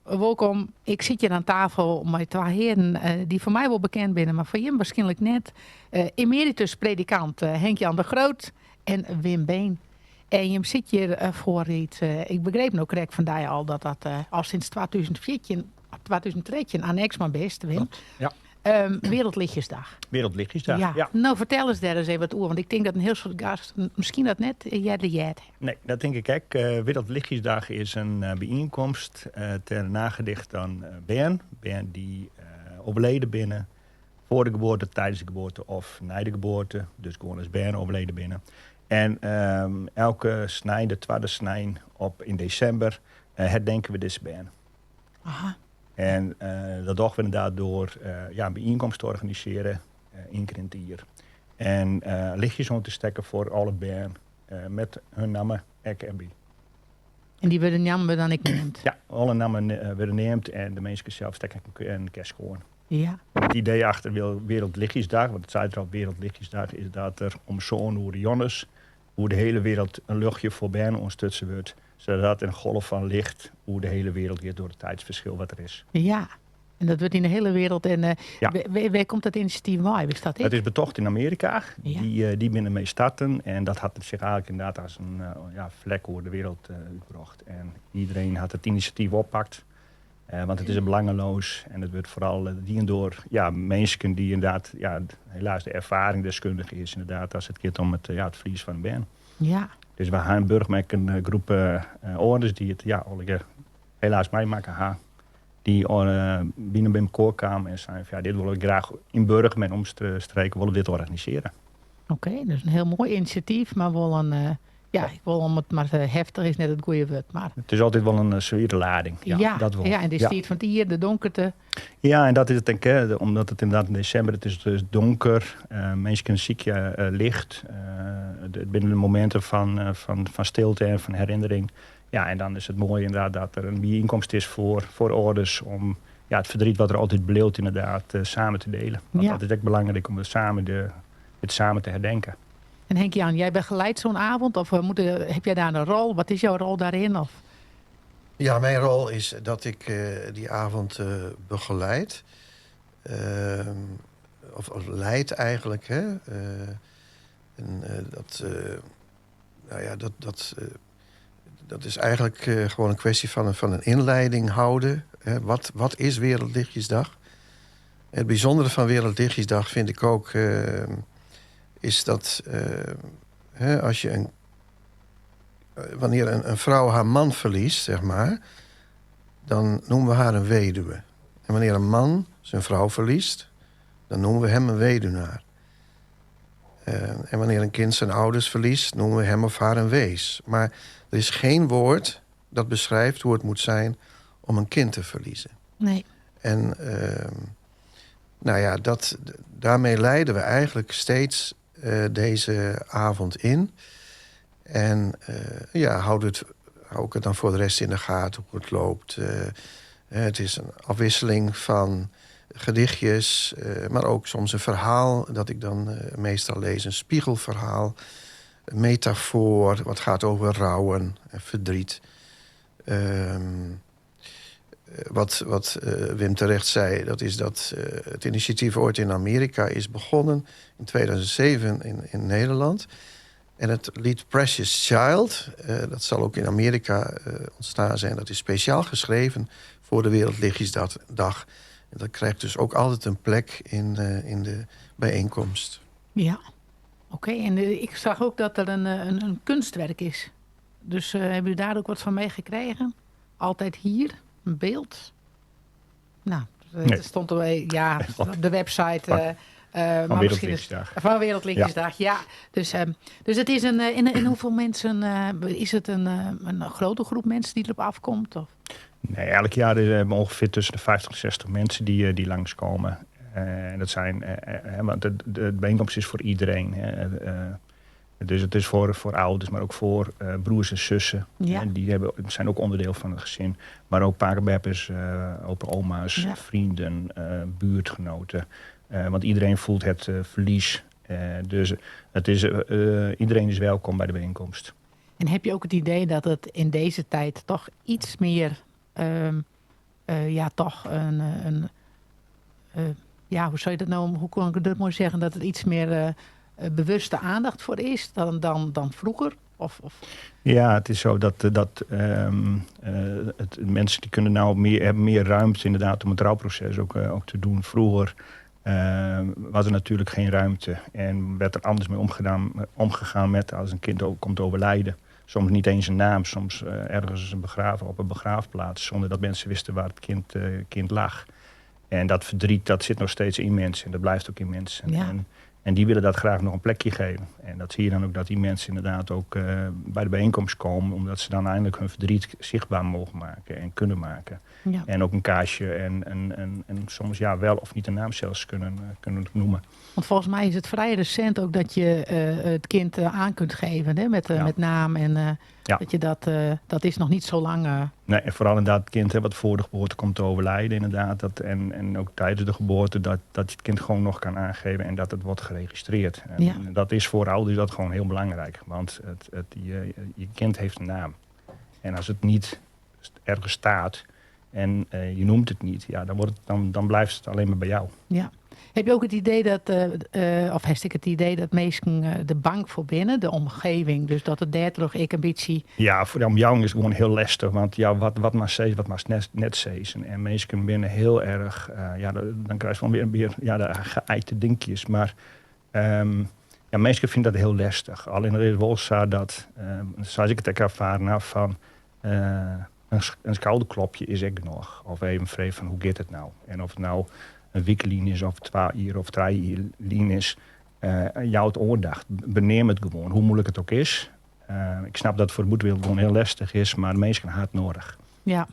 Wolkom. Ik sit hjir oan tafel mei twa hearen dy't foar my wol bekend binne, mar foar jim wierskynlik net. Emeritus predikant Henk Jan de Groot en Wim Been. En jim sit hjir foar iets, ik begreep no krekt fan dy al dat dat al sinds 2014, 2013 anneks mei bist, Wim. Klopt, ja. Wereldlichtjesdag. Wereldlichtjesdag, ja. Ja. No fertel ris dêr ris even wat oer, want ik tink dat in hiel soad gasten miskien dat net earder heard ha. Nee, dat tink ik ek. Wereldlichtjesdag is in byienkomst ter nagedicht oan bern. Bern dy't overleden binne foar de geboarte, tidens de geboarte of nei de geboarte. Dus gewoan as bern overleden binne. En elke snein, de twadde snein op yn desimber, herdenke we dizze bern. Aha. En dat dogge we ynderdaad troch ja, in byienkomst te organisearjen, ien kear yn it jier. En lichtjes oan te stekken foar alle bern met hun namme ek derby. En dy wurde nammen dan ek neamd? Ja, alle nammen wurde neamd en de minsken sels stekke ek in kerske oan. Ja. It idee achter Wereldlichtjesdag, want it seit der al, Wereldlichtjesdag, is dat der om sân oere jûns oer de hiele wereld in ljochtsje foar bern oanstutsen wurdt, sadat in golf fan licht oer de hiele wereld giet troch it tiidsferskil wat der is. Ja, en dat wurdt yn de hiele wereld. En Ja. wêr komt dat inisjatyf wei? Witst dat ek? It is betocht yn Amearika. Ja. Dy binne dermei starten en dat hat sich eigentlik ynderdaad as in ja, flek oer de wereld útbrocht. En iderien hat it inisjatyf oppakt. Want it is belangeloas en it wurdt foaral dien troch ja, minsken dy't ynderdaad, ja, helaas de erfaringsdeskundige is ynderdaad as it giet om it, ja, it ferlies fan in bern. Ja. Dus we ha in Burgum ek in groep âlders dy't it ja, allegear helaas meimakke ha. Dy't by mekoar kamen en seinen fan ja, dit wolle we graach yn Burgum en omstreken wolle we dit organisearje. Oké, dus in hiel moai inisjatyf, mar wol in, ja, ik wol om it mar heftich is net it goede wurd, mar. It is altyd wol in swiere lading, ja, ja, dat wol. Ja, en dy tiid fan it jier, de donkerte. Ja, en dat is it denk ik, omdat it ynderdaad yn desimber, it is dus donker, minsken sykje licht, it binne de mominten fan stilte en fan herinnering. Ja, en dan is it moai ynderdaad dat der in byienkomst is foar âlders om ja, it verdriet wat der altyd bliuwt ynderdaad samen te delen. Want dat is ek belangryk om it samen te herdenken. En Henk Jan, jij begeleidt zo'n avond? Of heb jij daar een rol? Wat is jouw rol daarin? Of? Ja, mijn rol is dat ik die avond begeleid. Of leid eigenlijk. Hè? En dat, nou ja, dat is eigenlijk gewoon een kwestie van een inleiding houden. Hè? Wat is Wereldlichtjesdag? Het bijzondere van Wereldlichtjesdag vind ik ook, is dat hè, als je een, wanneer een vrouw haar man verliest, zeg maar, dan noemen we haar een weduwe. En wanneer een man zijn vrouw verliest, dan noemen we hem een weduwnaar. En wanneer een kind zijn ouders verliest, noemen we hem of haar een wees. Maar er is geen woord dat beschrijft hoe het moet zijn om een kind te verliezen. Nee. En nou ja, daarmee leiden we eigenlijk steeds deze avond in. En ja, hou ik het dan voor de rest in de gaten hoe het loopt. Het is een afwisseling van gedichtjes, maar ook soms een verhaal dat ik dan meestal lees. Een spiegelverhaal, een metafoor, wat gaat over rouwen en verdriet. Wat Wim terecht zei, dat is dat het initiatief ooit in Amerika is begonnen. In 2007 in Nederland. En het lied Precious Child, dat zal ook in Amerika ontstaan zijn. Dat is speciaal geschreven voor de Wereldlichtjesdag. En dat krijgt dus ook altijd een plek in de bijeenkomst. Ja, oké. En ik zag ook dat er een kunstwerk is. Dus hebben jullie daar ook wat van meegekregen? Altijd hier, een beeld? Nou, Nee. het stond er, ja, op de website. Van Maar misschien is Wereldlichtjesdag. Van Wereldlichtjesdag, ja. Ja. Dus het is een, en hoeveel mensen, is het een grote groep mensen die erop afkomt? Of? Nee, elk jaar hebben we ongeveer tussen de 50 en 60 mensen die langskomen. En dat zijn, want de bijeenkomst is voor iedereen. Hè. Dus het is voor ouders, maar ook voor broers en zussen. En die zijn ook onderdeel van het gezin. Maar ook pa en beppers, opa, oma's, vrienden, buurtgenoten. Want iedereen voelt het verlies. Dus iedereen is welkom bij de bijeenkomst. En heb je ook het idee dat het in deze tijd toch iets meer ehm, ja, toch in, ja, hoe zou je dat nou, hoe kan ik dat mooi zeggen, dat er iets meer bewuste aandacht voor is dan vroeger? Of? Ja, het is zo dat mensen die kunnen nou meer, hebben meer ruimte inderdaad om het rouwproces ook te doen. Vroeger was er natuurlijk geen ruimte en werd er anders mee omgegaan met als een kind ook komt overlijden. Soms niet eens een naam, soms ergens begraven op een begraafplaats, zonder dat mensen wisten waar het kind lag. En dat verdriet, dat zit nog steeds in mensen en dat blijft ook in mensen. En die willen dat graag nog een plekje geven. En dat zie je dan ook, dat die mensen inderdaad ook bij de bijeenkomst komen, omdat ze dan eindelijk hun verdriet zichtbaar mogen maken en kunnen maken. En ook een kaarsje en soms, ja, wel of niet een naam zelfs kunnen noemen. Want volgens mij is het vrij recent ook dat je het kind aan kunt geven, hè, met naam. En dat is nog niet zo lang. Nee, en vooral inderdaad het kind, hè, wat voor de geboorte komt te overlijden inderdaad. En ook tijdens de geboorte dat je het kind gewoon nog kan aangeven en dat het wordt geregistreerd. En dat is voor ouders dat gewoon heel belangrijk. Want je kind heeft een naam. En als het niet ergens staat en je noemt het niet, ja, dan blijft het alleen maar bij jou. Ja. Heb je ook het idee dat, of heb ik het idee dat mensen de bank voor binnen, de omgeving, dus dat het daar terug ik een beetje... Ja, voor de omgeving is het gewoon heel lastig, want ja, wat maar steeds, wat maar net steeds. En mensen binnen heel erg, ja, dan krijg je wel weer, ja, de geëikte dingetjes, maar ja, mensen vinden dat heel lastig. Alleen er is wel zo dat, zoals ik het ook ervaren heb, van een schouderklopje is ik nog. Of even vreemd van hoe gaat het nou? En of het nou een weeklien is of 2 uur of 3 uur lien is, jou het oordacht. Beneem het gewoon, hoe moeilijk het ook is. Ik snap dat het voor de boetwereld gewoon heel lastig is, maar de mensen hebben het nodig. Ja.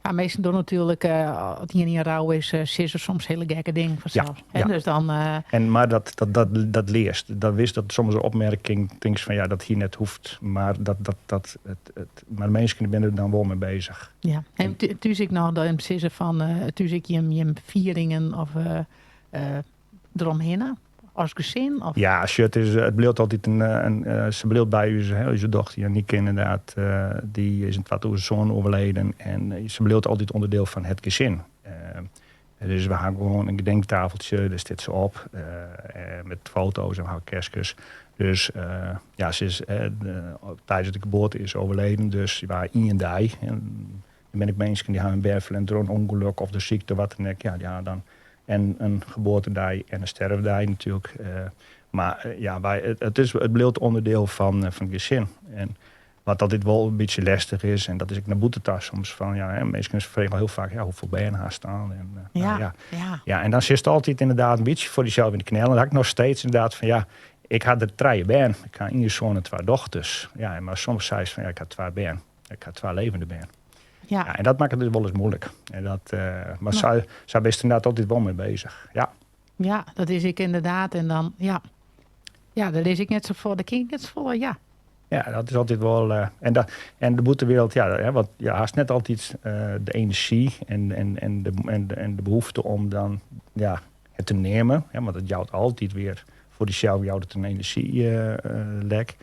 Ja, meestal door natuurlijk, als het hier niet rouw is zit er soms hele gekke dingen vanzelf. Hè? Dus dan En, maar dat leerst. Dat wist dat soms een opmerking, things van ja, dat hier net hoeft. Maar de mensen zijn er dan wel mee bezig. Ja, en toen ik nou dan zitten van toen ik je vieringen of eromheen. Als gezin? Of? Ja, als je, het is, het bleef altijd een een ze bleef bij u, hè, onze dochter Janieke inderdaad, die is in 2000 zoon overleden en ze bleef altijd onderdeel van het gezin. Dus we hadden gewoon een gedenktafeltje, daar zit ze op, met foto's en haar kerstjes. Dus ja, ze is tijdens de geboorte is overleden, dus ze waren in en die. En dan ben ik mensen die hebben een bervel en door een ongeluk of de ziekte, wat dan ook. Ja, ja, dan. En een geboortedij en een sterfdij natuurlijk. Maar ja, wij, het, het is, het blijft onderdeel van het gezin. En wat altijd wel een beetje lastig is, en dat is ik naar boetetas soms van, ja, hè, mensen vragen heel vaak, ja, hoeveel ben je haar staan? En nou, ja. Ja, en dan zit het altijd inderdaad een beetje voor jezelf in de knel. En dan had ik nog steeds inderdaad van, ja, ik had er 3 ben. Ik had één zoon en 2 dochters. Ja, maar soms zei ze van, ja, ik had 2 ben. Ik had 2 levende ben. Ja, en dat maakt het dus wel eens moeilijk. En dat maar zij is er inderdaad altijd wel mee bezig. Ja. Ja, dat is ik inderdaad. En dan, ja. Ja, daar is ik net zo voor. De kind net zo voor, ja. Ja, dat is altijd wel... En, dat, en de boetewereld, ja, hè, want ja, haast net altijd de energie en de behoefte om dan, ja, het te nemen. Hè, want het jouwt altijd weer voor die zelf jouwt het een energielek.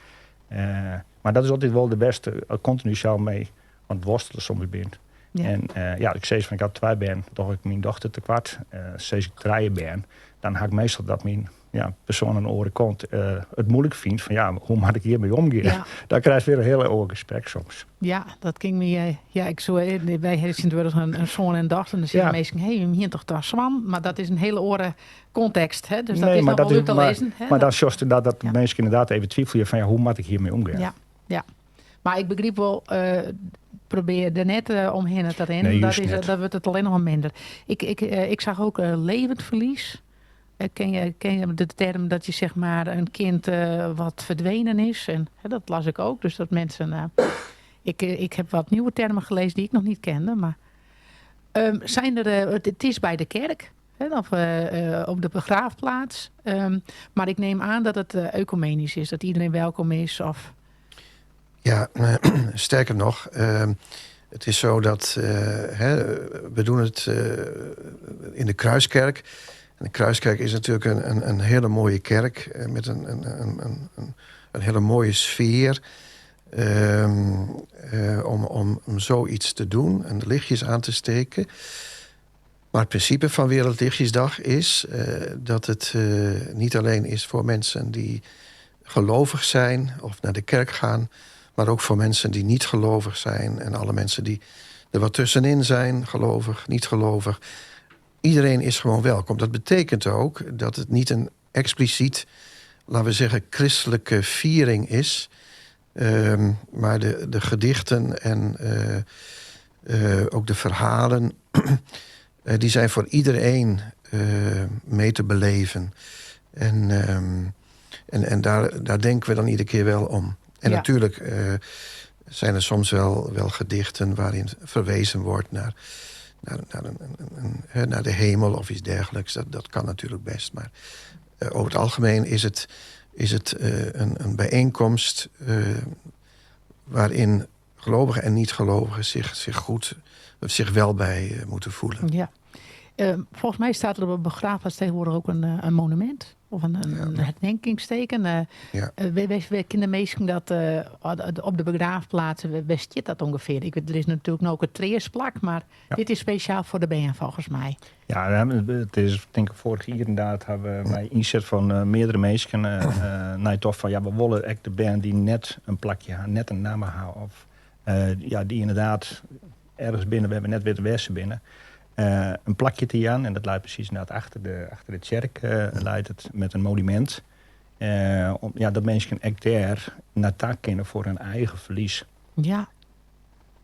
Maar dat is altijd wel de beste, continu zelf mee. Want worstelen soms bent. En ja, ik zei van ik had 2 ben, toch ik mijn dochter te kwart. Zei ik 3 ben, dan had ik meestal dat mijn, ja, persoon aan de oren komt het moeilijk vindt van ja, hoe moet ik hiermee omgaan? Dan krijg je weer een hele oorgesprek soms. Ja, dat ging me ja, ik zo wij hebben sinds een zoon en dochter en dan zeggen mensen, hé, hey, hier toch daar zwan, maar dat is een hele oren context, hè? Dus dat Nee, is maar nog dat wel is leuk te maar lezen, hè? Maar dan zoals dat mensen inderdaad even twijfelen van ja, hoe moet ik hiermee omgaan? Ja, ja. Maar ik begreep wel, probeer er net omheen te rennen. Nee, juist net. Dat wordt het alleen nog maar minder. Ik zag ook levend verlies. Ken je de term dat je een kind wat verdwenen is? En hè, dat las ik ook. Dus dat mensen... Ik heb wat nieuwe termen gelezen die ik nog niet kende. Maar zijn er het, het is bij de kerk, hè, of op de begraafplaats. Maar ik neem aan dat het ecumenisch is. Dat iedereen welkom is. Of... Ja, sterker nog, het is zo dat hè, we doen het in de Kruiskerk. En de Kruiskerk is natuurlijk een hele mooie kerk met een hele mooie sfeer. Om zoiets te doen en de lichtjes aan te steken. Maar het principe van Wereldlichtjesdag is dat het niet alleen is voor mensen die gelovig zijn of naar de kerk gaan, maar ook voor mensen die niet gelovig zijn en alle mensen die er wat tussenin zijn, gelovig, niet gelovig. Iedereen is gewoon welkom. Dat betekent ook dat het niet een expliciet, laten we zeggen, christelijke viering is. Maar de gedichten en ook de verhalen, die zijn voor iedereen mee te beleven. En daar denken we dan iedere keer wel om. En natuurlijk zijn er soms wel gedichten waarin verwezen wordt naar, hè, naar de hemel of iets dergelijks. Dat kan natuurlijk best. Maar over het algemeen is het een bijeenkomst waarin gelovigen en niet-gelovigen zich goed, zich wel bij moeten voelen. Ja. Volgens mij staat er op een begraafplaats tegenwoordig ook een monument. Of een herdenkingsteken. Wij kennen meestal dat op de begraafplaatsen, waar zit dat ongeveer? Ik weet, er is natuurlijk nog ook een treasplak, maar dit is speciaal voor de bern volgens mij. Ja, het is denk ik vorig jaar inderdaad hebben we bij inzet van meerdere mensen naar toch van ja, we willen echt de bern die net een plakje hebben, net een naam houden of ja, die inderdaad ergens binnen, we hebben net witte wessen binnen. Een plakje te jaan en dat leidt precies inderdaad achter de kerk leidt het met een monument. Om, ja, dat mensen echt daar naar daar kennen voor hun eigen verlies.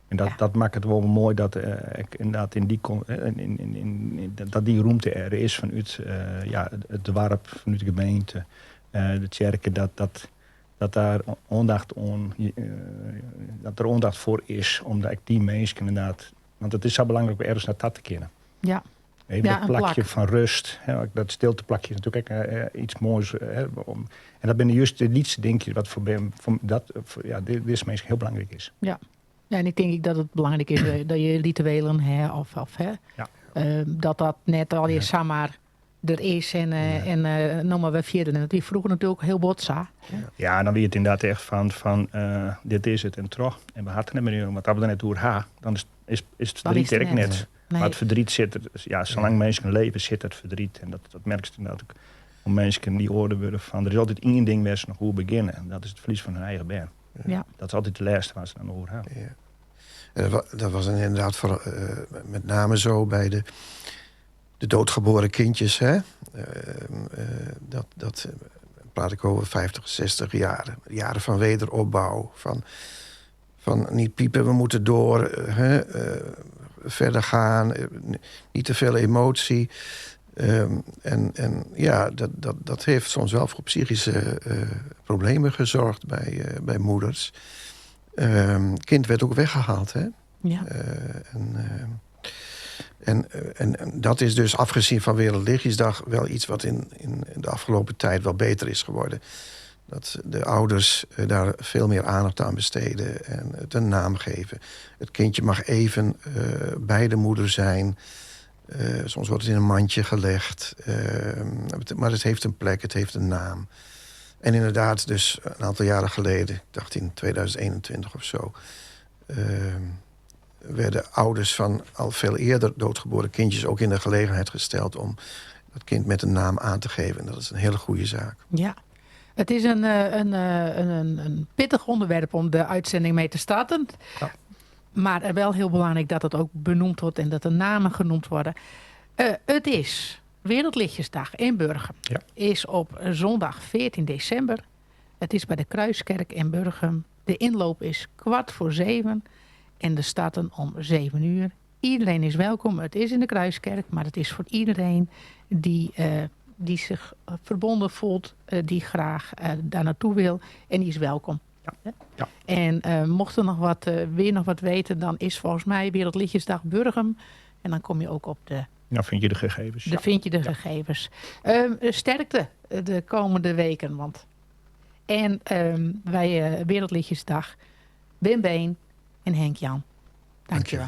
En dat maakt het wel mooi dat ik inderdaad in die in, dat die ruimte er is vanuit ja, het dorp, vanuit de gemeente, de kerken, dat daar aandacht on, dat er aandacht voor is, omdat ik die mensen inderdaad, want het is zo belangrijk om ergens naar dat te kennen. Even Ja, dat een plakje plak. van rust. Hè, ook dat stilteplakje is natuurlijk ook iets moois. Hè, en dat ben juist de liefste dingetjes wat voor dat, voor, ja, dit is mensen heel belangrijk is. Ja. Ja, en ik denk dat het belangrijk is dat je rituelen hè, of hè, dat dat net al je samar er is en noem maar weer verder. En dat die vroeger natuurlijk heel botsa. Ja, en dan weet je het inderdaad echt van dit is het en terug. En we hadden het meer, want dat we er net door ha, dan is het Dan verdriet is het er ook net. net. Nee. Maar het verdriet zit er, dus ja, zolang mensen leven zit het verdriet. En dat merk je inderdaad ook. Om mensen die hoorden worden van, er is altijd één ding waar ze nog hoe beginnen. En dat is het verlies van hun eigen bern. Dat is altijd de laatste waar ze dan over gaan. Ja. En dat was inderdaad voor, met name zo bij de doodgeboren kindjes. Hè? Dat praat ik over 50, 60 jaren. Jaren van wederopbouw. Van niet piepen, we moeten door. Hè? Verder gaan. Niet te veel emotie. En ja, dat heeft soms wel voor psychische problemen gezorgd bij moeders. Kind werd ook weggehaald, hè? En dat is dus, afgezien van Wereldlichtjesdag, wel iets wat in de afgelopen tijd wel beter is geworden. Dat de ouders daar veel meer aandacht aan besteden en het een naam geven. Het kindje mag even bij de moeder zijn. Soms wordt het in een mandje gelegd. Maar het heeft een plek, het heeft een naam. En inderdaad, dus een aantal jaren geleden, ik dacht in 2021 of zo, werden ouders van al veel eerder doodgeboren kindjes ook in de gelegenheid gesteld om dat kind met een naam aan te geven. En dat is een hele goede zaak. Ja, het is een pittig onderwerp om de uitzending mee te starten. Maar wel heel belangrijk dat het ook benoemd wordt en dat de namen genoemd worden. Het is Wereldlichtjesdag in Burgum. Is op zondag 14 december. Het is bij de Kruiskerk in Burgum. De inloop is 6:45 en de starten om 7 uur. Iedereen is welkom. Het is in de Kruiskerk, maar het is voor iedereen die zich verbonden voelt, die graag daar naartoe wil en die is welkom. En mocht er nog wat, weer nog wat weten, dan is volgens mij Wereldlichtjesdag Burgum. En dan kom je ook op de... Dan vind je de gegevens. Dan vind je de gegevens. Sterkte de komende weken. Want... En wij Wereldlichtjesdag, Wim Been en Henk Jan. Dank je wel.